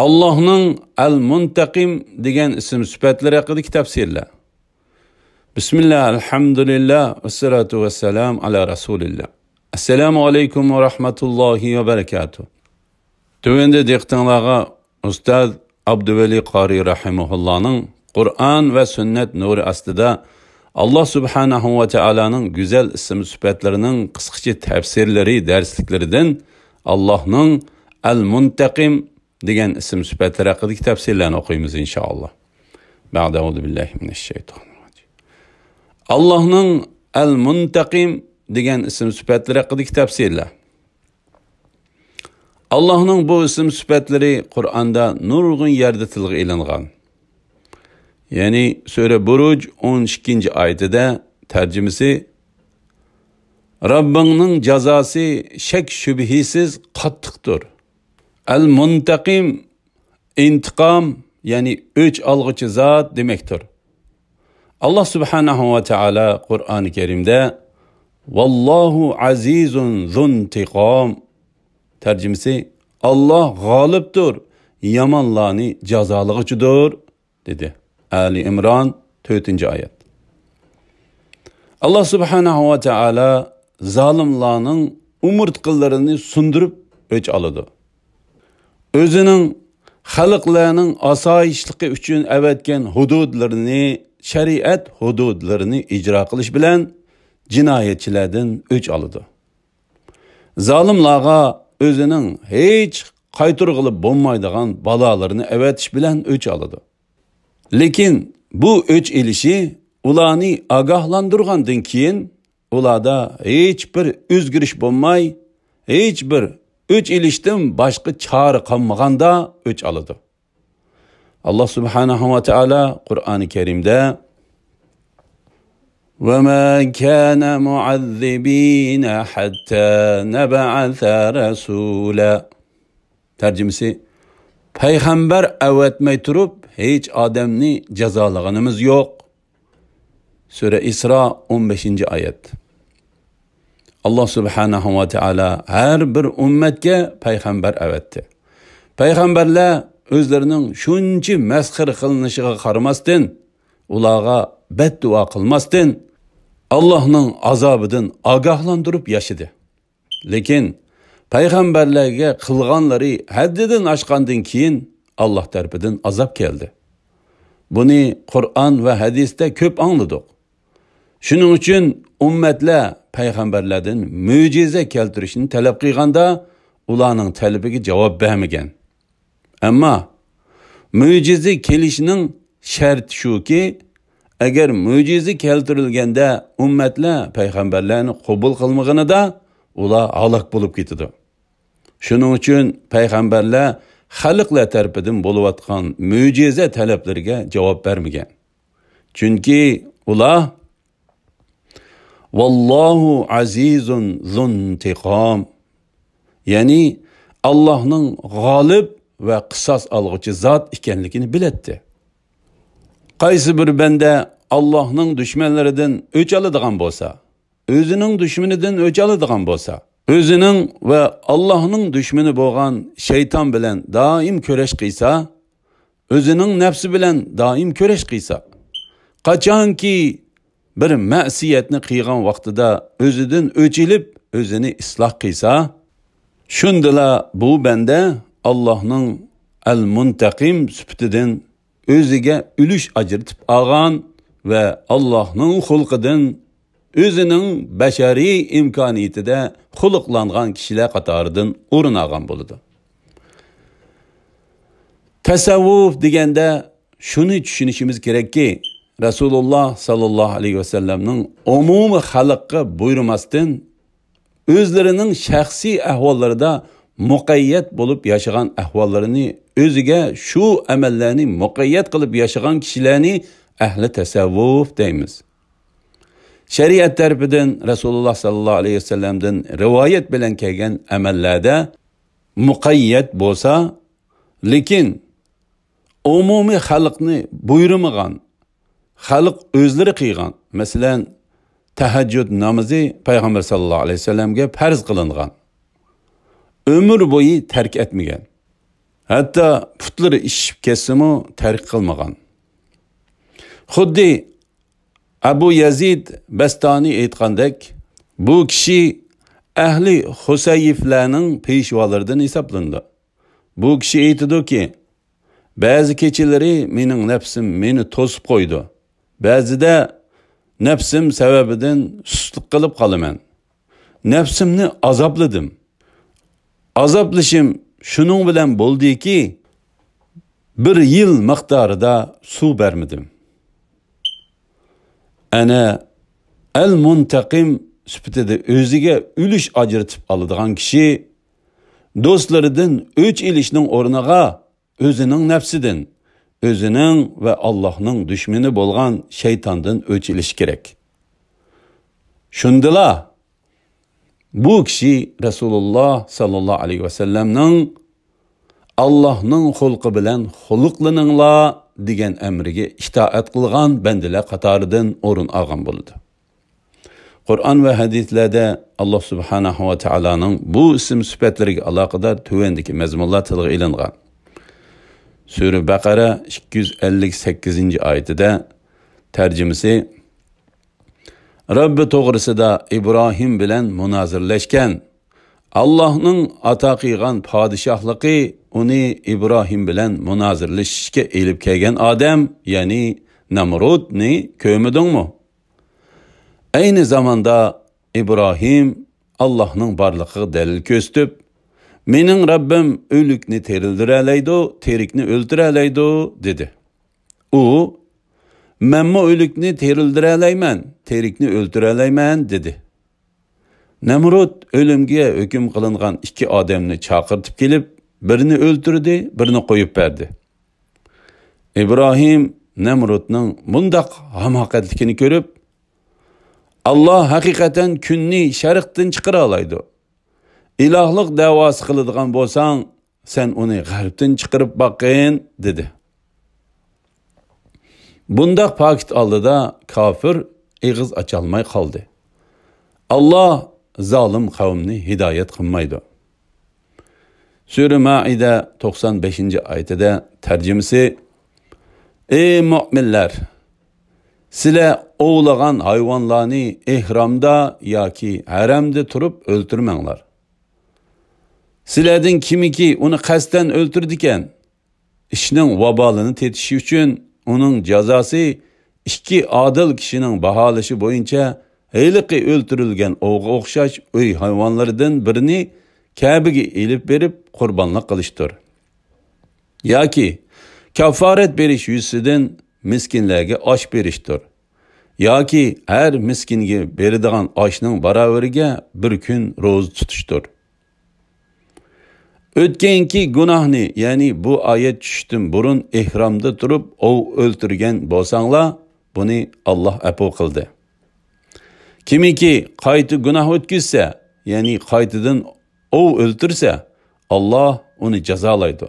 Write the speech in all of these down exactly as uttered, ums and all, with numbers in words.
ئاللاھنىڭ ئەل مۇنتەقىم دېگەن ئىسىم سۈپەتلىرى ھەققىدىكى تەپسىرلەر. بىسمىللا، ئەلھەمدۇلىللا، ۋەسسالاتۇ ۋەسسالامۇ ئالا رەسۇلىللا. ئەسسالامۇ ئەلەيكۇم ۋە رەھمەتۇللاھى ۋە بەرەكاتۇھ. تۆۋەندە دىققىتىڭلارغا ئۇستاز ئابدۇۋەلى قارىي رەھىمەھۇللانىڭ قۇرئان ۋە سۈننەت نۇرى ئاستىدا ئاللاھ سۇبھانەھۇ ۋە تائالانىڭ گۈزەل ئىسىم سۈپەتلىرىنىڭ قىسقىچە تەپسىرلىرى دەرسلىكلىرىدىن ئاللاھنىڭ ئەل مۇنتەقىم دېگەن ئىسىم سۈپەتلىرى ھەققىدىكى تەپسىرلەرنى ئوقۇيمىز، ئىنشائاللاھ. بەئدە، ئەئۇزۇ بىللاھى مىنەششەيتانىررەجىم. ئاللاھنىڭ ئەل مۇنتەقىم دېگەن ئىسىم سۈپەتلىرى ھەققىدىكى تەپسىرلەر. ئاللاھنىڭ بۇ ئىسىم سۈپەتلىرى قۇرئاندا نۇرغۇن يەردە تىلغا ئېلىنغان. يەنى سۈرە بۇرۇج ئون ئىككىنچى ئايىتىدە، تەرجىمىسى، رەببىڭنىڭ جازاسى شەك-شۈبھىسىز قاتتىقتۇر. ئەل مۇنتەقىم، ئىنتىقام، يەنى ئۆچ ئالغۇچى زات دېمەكتۇر. ئاللاھ سۇبھانەھۇ ۋە تائالا قۇرئانى كەرىمدە، ۋاللاھۇ ئەزىزۇن زۇنتىقام. تەرجىمىسى، ئاللاھ غالىبتۇر، يامانلارنى جازالىغۇچىدۇر، دېدى. ئالى ئىمران، تۆتىنچى ئايەت. ئاللاھ سۇبھانەھۇ ۋە تائالا زالىملارنىڭ ئومۇرتقىلىرىنى سۇندۇرۇپ ئۆچ ئالىدۇ. ئۆزىنىڭ خەلقلەرنىڭ ئاسايىشلىقى ئۈچۈن ئەۋەتكەن ھۇدۇدلىرىنى، شەرىئەت ھۇدۇدلىرىنى ئىجرا قىلىش بىلەن جىنايەتچىلەردىن ئۆچ ئالىدۇ. زالىملارغا ئۆزىنىڭ ھېچ قايتۇرغىلى بولمايدىغان بالالىرىنى ئەۋەتىش بىلەن ئۆچ ئالىدۇ. لېكىن بۇ ئۆچ ئېلىشى ئۇلارنى ئاگاھلاندۇرغاندىن كېيىن، ئۇلاردا ھېچ بىر ئۆزگىرىش بولماي، ھېچ بىر ئۆچ ئېلىشتىن باشقا چارە قالمىغاندا ئۆچ ئالىدۇ. ئاللاھ سۇبھانەھۇ ۋە تائالا قۇرئانى كەرىمدە، وما كان معذبين حتى نبعث رسولا. تەرجىمىسى، پەيغەمبەر ئەۋەتمەي تۇرۇپ ھېچ ئادەمنى جازالىغىنىمىز يوق. سۈرە ئىسرا، ئون بەشىنچى ئايەت. ئاللاھ سۇبھانەھۇ ۋە تائالا ھەر بىر ئۈممەتكە پەيغەمبەر ئەۋەتتى. پەيغەمبەرلەر ئۆزلىرىنىڭ شۇنچە مەسخىرە قىلىنىشىغا قارىماستىن، ئۇلارغا بەتدۇئا قىلماستىن، ئاللاھنىڭ ئازابىدىن ئاگاھلاندۇرۇپ ياشىدى. لېكىن پەيغەمبەرلەرگە قىلغانلىرى ھەددىدىن ئاشقاندىن كېيىن، ئاللاھ تەرىپىدىن ئازاب كەلدى. بۇنى قۇرئان ۋە ھەدىستە كۆپ ئاڭلىدۇق. شۇنىڭ ئۈچۈن ئۈممەتلەر پەيغەمبەرلەردىن مۆجىزە كەلتۈرۈشنى تەلەپ قىلغاندا، ئۇلارنىڭ تەلىپىگە جاۋاب بەرمىگەن. ئەمما مۆجىزە كېلىشىنىڭ شەرتى شۇكى، ئەگەر مۆجىزە كەلتۈرۈلگەندە ئۈممەتلەر پەيغەمبەرلەرنى قوبۇل قىلمىغىنىدا، ئۇلار ھالاك بولۇپ كېتىدۇ. شۇنىڭ ئۈچۈن پەيغەمبەرلەر خەلقلەر تەرىپىدىن بولۇۋاتقان مۆجىزە تەلەپلىرىگە جاۋاب بەرمىگەن. چۈنكى ئۇلار، ۋاللاھۇ ئەزىزۇن زۇنتىقام، يەنى ئاللاھنىڭ غالىب ۋە قىساس ئالغۇچى زات ئىكەنلىكىنى بىلەتتى. قايسى بىر بەندە ئاللاھنىڭ دۈشمەنلىرىدىن ئۆچ ئالىدىغان بولسا، ئۆزىنىڭ دۈشمىنىدىن ئۆچ ئالىدىغان بولسا، ئۆزىنىڭ ۋە ئاللاھنىڭ دۈشمىنى بولغان شەيتان بىلەن دائىم كۈرەش قىلسا، ئۆزىنىڭ نەپسى بىلەن دائىم كۈرەش قىلسا، قاچانكى بىر مەسىيەتنى قىلغان ۋاقتىدا ئۆزىدىن ئۆچ ئېلىپ، ئۆزىنى ئىسلاھ قىلسا، شۇندىلا بۇ بەندە ئاللاھنىڭ ئەل مۇنتەقىم سۈپىتىدىن ئۆزىگە ئۈلۈش ئاجرىتىپ ئالغان ۋە ئاللاھنىڭ خۇلقىدىن ئۆزىنىڭ بەشەرىي ئىمكانىيىتىدە خۇلقلانغان كىشىلەر قاتارىدىن ئورۇن ئالغان بولىدۇ. تەسەۋۋۇپ دېگەندە شۇنى چۈشىنىشىمىز كېرەككى، رەسۇلۇللا ساللاللاھۇ ئەلەيھى ۋەسەللەمنىڭ ئومۇمىي خەلققە بۇيرۇماستىن، ئۆزلىرىنىڭ شەخسىي ئەھۋاللىرىدا مۇقەييەت بولۇپ ياشىغان ئەھۋاللىرىنى ئۆزىگە شۇ ئەمەللەرنى مۇقەييەت قىلىپ ياشىغان كىشىلەرنى ئەھلى تەسەۋۋۇپ دەيمىز. شەرىئەت تەرىپىدىن رەسۇلۇللا ساللاللاھۇ ئەلەيھى ۋەسەللەمدىن رىۋايەت بىلەن كەلگەن ئەمەللەردە مۇقەييەت بولسا، لېكىن ئومۇمىي خەلقنى بۇيرۇمىغان، خەلق ئۆزلىرى قىلغان، مەسىلەن، تەھەججۇد نامىزى پەيغەمبەر ساللاللاھۇ ئەلەيھى ۋەسەللەمگە پەرز قىلىنغان، ئۆمۈر بويى تەرك ئەتمىگەن. ھەتتا پۇتلىرى ئىششىپ كەتسىمۇ تەرك قىلمىغان. خۇددى ئەبۇ يەزىد بەستانى ئېيتقاندەك، بۇ كىشى ئەھلى خۇسەييىفلەرنىڭ پېشۋالىرىدىن ھېسابلىنىدۇ. بۇ كىشى ئېيتىدۇكى، بەزى كېچىلىرى مېنىڭ نەپسىم مېنى توسۇپ قويىدۇ. بەزىدە نەپسىم سەۋەبىدىن سۇسلۇق قىلىپ قالىمەن. نەپسىمنى ئازابلىدىم. ئازابلىشىم شۇنىڭ بىلەن بولدىكى، بىر يىل مىقدارىدا سۇ بەرمىدىم. ئەنە ئەل مۇنتەقىم سۈپىتىدە ئۆزىگە ئۈلۈش ئاجرىتىپ ئالىدىغان كىشى دوستلىرىدىن ئۆچ ئېلىشنىڭ ئورنىغا ئۆزىنىڭ نەپسىدىن، ئۆزىنىڭ ۋە ئاللاھنىڭ دۈشمىنى بولغان شەيتاندىن ئۆچ ئېلىشى كېرەك. شۇندىلا بۇ كىشى رەسۇلۇللا ساللاللاھۇ ئەلەيھى ۋەسەللەمنىڭ «ئاللاھنىڭ خۇلقى بىلەن خۇلقلىنىڭلار» دېگەن ئەمرىگە ئىتائەت قىلغان بەندىلەر قاتارىدىن ئورۇن ئالغان بولىدۇ. قۇرئان ۋە ھەدىسلەردە ئاللاھ سۇبھانەھۇ ۋە تائالانىڭ بۇ ئىسىم سۈپەتلىرىگە ئالاقىدار تۆۋەندىكى مەزمۇنلار تىلغا ئېلىنغان. سۈرە بەقەرە ئىككى يۈز ئەللىك سەككىزىنچى ئايىتىدە تەرجىمىسى، رەببى توغرىسىدا ئىبراھىم بىلەن مۇنازىرىلەشكەن، ئاللاھنىڭ ئاتا قىلغان پادىشاھلىقى ئۇنى ئىبراھىم بىلەن مۇنازىرىلىشىشكە ئېلىپ كەلگەن ئادەم، يەنى نەمرۇدنى كۆرمىدىڭمۇ؟ ئەينى زاماندا ئىبراھىم ئاللاھنىڭ بارلىقىغا دەلىل كۆرسىتىپ، مېنىڭ رەببىم ئۆلۈكنى تىرىلدۈرەلەيدۇ، تىرىكنى ئۆلتۈرەلەيدۇ، دېدى. ئۇ، مەنمۇ ئۆلۈكنى تىرىلدۈرەلەيمەن، تىرىكنى ئۆلتۈرەلەيمەن، دېدى. نەمرۇد ئۆلۈمگە ھۆكۈم قىلىنغان ئىككى ئادەمنى چاقىرتىپ كېلىپ، بىرىنى ئۆلتۈردى، بىرىنى قويۇپ بەردى. ئىبراھىم نەمرۇدنىڭ مۇنداق ھاماقەتلىكىنى كۆرۈپ، ئاللاھ ھەقىقەتەن كۈننى شەرقتىن چىقىرالايدۇ. ئىلاھلىق دەۋاسى قىلىدىغان بولساڭ، سەن ئۇنى غەربتىن چىقىرىپ باققىن، دېدى. بۇنداق پاكىت ئالدىدا كاپىر ئېغىز ئاچالماي قالدى. ئاللاھ زالىم قەۋمنى ھىدايەت قىلمايدۇ. سۈرە مائىدە توقسان بەشىنچى ئايىتىدە تەرجىمىسى، ئەي مۆمىنلەر! سىلەر ئوۋلىغان ھايۋانلارنى ئېھرامدا ياكى ھەرەمدە تۇرۇپ ئۆلتۈرمەڭلار. سىلەردىن كىمكى ئۇنى قەستەن ئۆلتۈرىدىكەن، ئىشنىڭ ۋابالىنى تېتىشى ئۈچۈن ئۇنىڭ جازاسى ئىككى ئادىل كىشىنىڭ باھالىشى بويىچە ھېلىقى ئۆلتۈرۈلگەن ئوۋغا ئوخشاش ئۆي ھايۋانلىرىدىن بىرىنى كەبىگە ئېلىپ بېرىپ قۇربانلىق قىلىشتۇر. ياكى كاففارەت بېرىش يۈزىسىدىن مىسكىنلەرگە ئاش بېرىشتۇر. ياكى ھەر مىسكىنگە بېرىدىغان ئاشنىڭ باراۋىرىگە بىر كۈن روزا تۇتۇشتۇر. ئۆتكەنكى گۇناھنى، يەنى بۇ ئايەت چۈشۈشتىن بۇرۇن ئېھرامدا تۇرۇپ ئوۋ ئۆلتۈرگەن بولساڭلار، بۇنى ئاللاھ ئەپۇ قىلدى. كىمكى قايتا گۇناھ ئۆتكۈزسە، يەنى قايتىدىن ئوۋ ئۆلتۈرسە، ئاللاھ ئۇنى جازالايدۇ.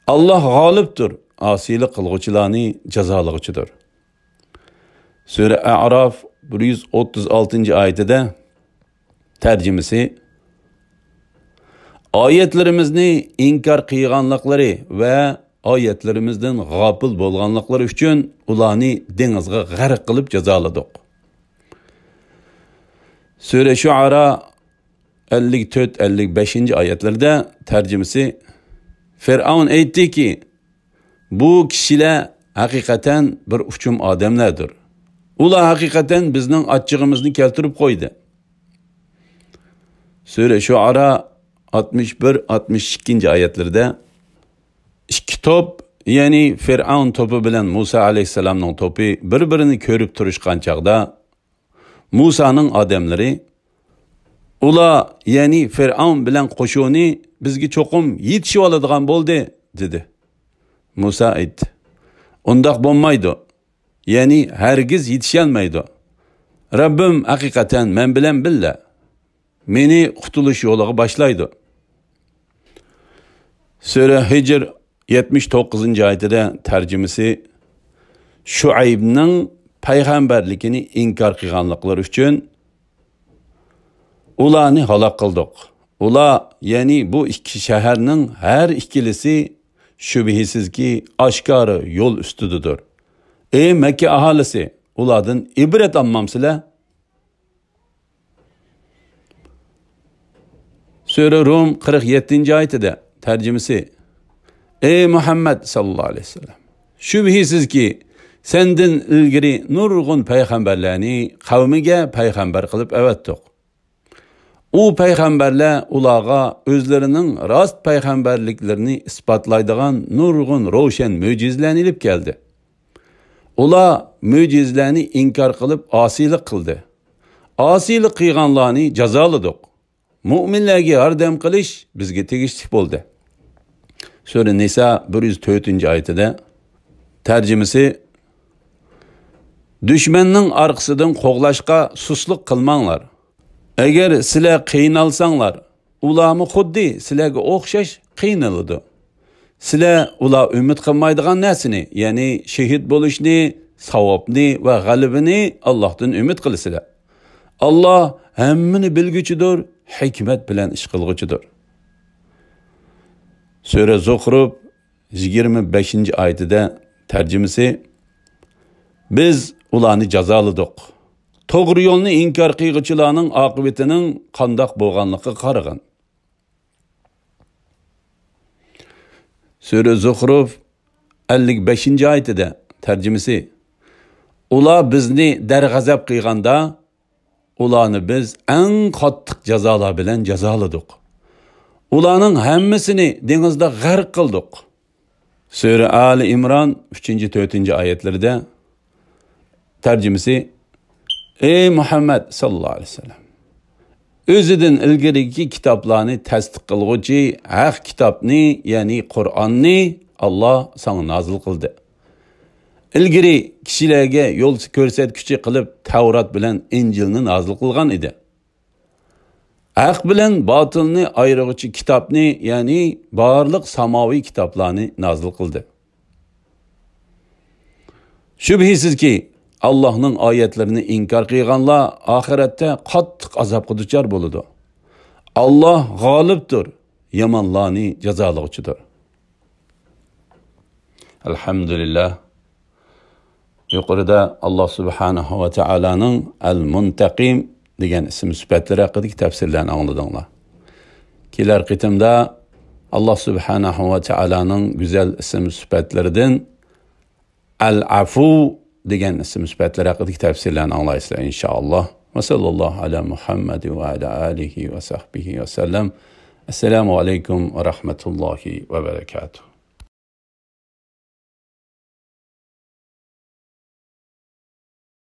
ئاللاھ غالىبتۇر، ئاسىيلىق قىلغۇچىلارنى جازالىغۇچىدۇر. سۈرە ئەئراف بىر يۈز ئوتتۇز ئالتىنچى ئايىتىدە تەرجىمىسى، ئايەتلىرىمىزنى ئىنكار قىلغانلىقلىرى ۋە ئايەتلىرىمىزدىن غاپىل بولغانلىقلىرى ئۈچۈن ئۇلارنى دېڭىزغا غەرق قىلىپ جازالىدۇق. سۈرە شۇئارا ئەللىك تۆت، ئەللىك بەشىنچى ئايەتلەردە تەرجىمىسى، فىرئەۋن ئېيتتىكى، بۇ كىشىلەر ھەقىقەتەن بىر ئۇچۇم ئادەملەردۇر. ئۇلار ھەقىقەتەن بىزنىڭ ئاچچىقىمىزنى كەلتۈرۈپ قويدى. سۈرە شۇئارا ئاتمىش بىر، ئاتمىش ئىككىنچى ئايەتلەردە ئىككى توپ، يەنى فىرئەۋن توپى بىلەن مۇسا ئەلەيھىسسالامنىڭ توپى بىر-بىرىنى كۆرۈپ تۇرۇشقان چاغدا، مۇسانىڭ ئادەملىرى، ئۇلار، يەنى فىرئەۋن بىلەن قوشۇنى بىزگە چوقۇم يېتىشىۋالىدىغان بولدى، دېدى. مۇسا ئېيتتى، ئۇنداق بولمايدۇ، يەنى ھەرگىز يېتىشەلمەيدۇ. رەببىم ھەقىقەتەن مەن بىلەن بىللە. مېنى قۇتۇلۇش يولىغا باشلايدۇ. سۈرە ھىجر يەتمىش توققۇزىنچى ئايىتىدە تەرجىمىسى، شۇئەيبنىڭ پەيغەمبەرلىكىنى ئىنكار قىلغانلىقلىرى ئۈچۈن ئۇلارنى ھالاك قىلدۇق. ئۇلار، يەنى بۇ ئىككى شەھەرنىڭ ھەر ئىككىلىسى شۈبھىسىزكى ئاشكارا يول ئۈستىدىدۇر. ئەي مەككە ئاھالىسى، ئۇلاردىن ئىبرەت ئالمامسىلەر؟ سۈرە رۇم قىرىق يەتتىنچى ئايىتىدە، تەرجىمىسى: ئەي مۇھەممەد ساللاللاھۇ ئەلەيھى ۋەسەللەم، شۈبھىسىزكى، سەندىن ئىلگىرى نۇرغۇن پەيغەمبەرلەرنى قەۋمىگە پەيغەمبەر قىلىپ ئەۋەتتۇق. ئۇ پەيغەمبەرلەر ئۇلارغا ئۆزلىرىنىڭ راست پەيغەمبەرلىكلىرىنى ئىسپاتلايدىغان نۇرغۇن روشەن مۆجىزىلەرنى ئېلىپ كەلدى. ئۇلار مۆجىزىلەرنى ئىنكار قىلىپ ئاسىيلىق قىلدى. ئاسىيلىق قىلغانلارنى جازالىدۇق. مۆمىنلەرگە ياردەم قىلىش بىزگە تېگىشلىك بولدى. سۈرە نىسا بىر يۈز تۆتىنچى ئايىتىدە، تەرجىمىسى: دۈشمەننىڭ ئارقىسىدىن قوغلاشقا سۇسلۇق قىلماڭلار. ئەگەر سىلەر قىينالساڭلار، ئۇلارمۇ خۇددى سىلەرگە ئوخشاش قىينىلىدۇ. سىلەر ئۇلار ئۈمىد قىلمايدىغان نەرسىنى، يەنى شېھىت بولۇشنى، ساۋابنى ۋە غەلىبىنى ئاللاھتىن ئۈمىد قىلىسىلەر. ئاللاھ ھەممىنى بىلگۈچىدۇر، ھېكمەت بىلەن ئىش قىلغۇچىدۇر. سۈرە زۇخرۇف يىگىرمە بەشىنچى ئايىتىدە، تەرجىمىسى: بىز ئۇلارنى جازالىدۇق. توغرا يولنى ئىنكار قىلغۇچىلارنىڭ ئاقىۋىتىنىڭ قانداق بولغانلىقىغا قارىغىن. سۈرە زۇخرۇف ئەللىك بەشىنچى ئايىتىدە، تەرجىمىسى: ئۇلار بىزنى دەرغەزەپ قىلغاندا، ئۇلارنى بىز ئەڭ قاتتىق جازالار بىلەن جازالىدۇق. ئۇلارنىڭ ھەممىسىنى دېڭىزدا غەرق قىلدۇق. سۈرە ئالى ئىمران ئۈچىنچى، تۆتىنچى ئايەتلىرىدە، تەرجىمىسى: ئەي مۇھەممەد ساللاللاھۇ ئەلەيھى ۋەسەللەم، ئۆزىدىن ئىلگىرىكى كىتابلارنى تەستىق قىلغۇچى ھەق كىتابنى، يەنى قۇرئاننى ئاللاھ ساڭا نازىل قىلدى. ئىلگىرى كىشىلەرگە يول كۆرسەتكۈچى قىلىپ تەۋرات بىلەن ئىنجىلنى نازىل قىلغان ئىدى. ھەق بىلەن باتىلنى ئايرىغۇچى كىتابنى، يەنى بارلىق ساماۋىي كىتابلارنى نازىل قىلدى. شۈبھىسىزكى، ئاللاھنىڭ ئايەتلىرىنى ئىنكار قىلغانلار ئاخىرەتتە قاتتىق ئازابقا دۇچار بولىدۇ. ئاللاھ غالىبتۇر، يامانلارنى جازالىغۇچىدۇر. ئەلھەمدۇلىللاھ. يۇقىرىدا ئاللاھ سۇبھانەھۇ ۋە تائالانىڭ ئەل مۇنتەقىم دېگەن ئىسىم سۈپەتلىرى ھەققىدىكى تەپسىرلەرنى ئاڭلىدىڭلار. كېلەر قېتىمدا ئاللاھ سۇبھانەھۇ ۋە تائالانىڭ گۈزەل ئىسىم سۈپەتلىرىدىن ئەل ئەفۇ دېگەن ئىسىم سۈپەتلىرى ھەققىدىكى تەپسىرلەرنى ئاڭلايسىلەر، ئىنشائاللاھ. ۋە سەللەللاھۇ ئەلا مۇھەممەد ۋە ئەلا ئالىھى ۋە سەھبىھى ۋە سەللەم. ئەسسالامۇ ئەلەيكۇم ۋە رەھمەتۇللاھى ۋە بەرەكاتۇھ.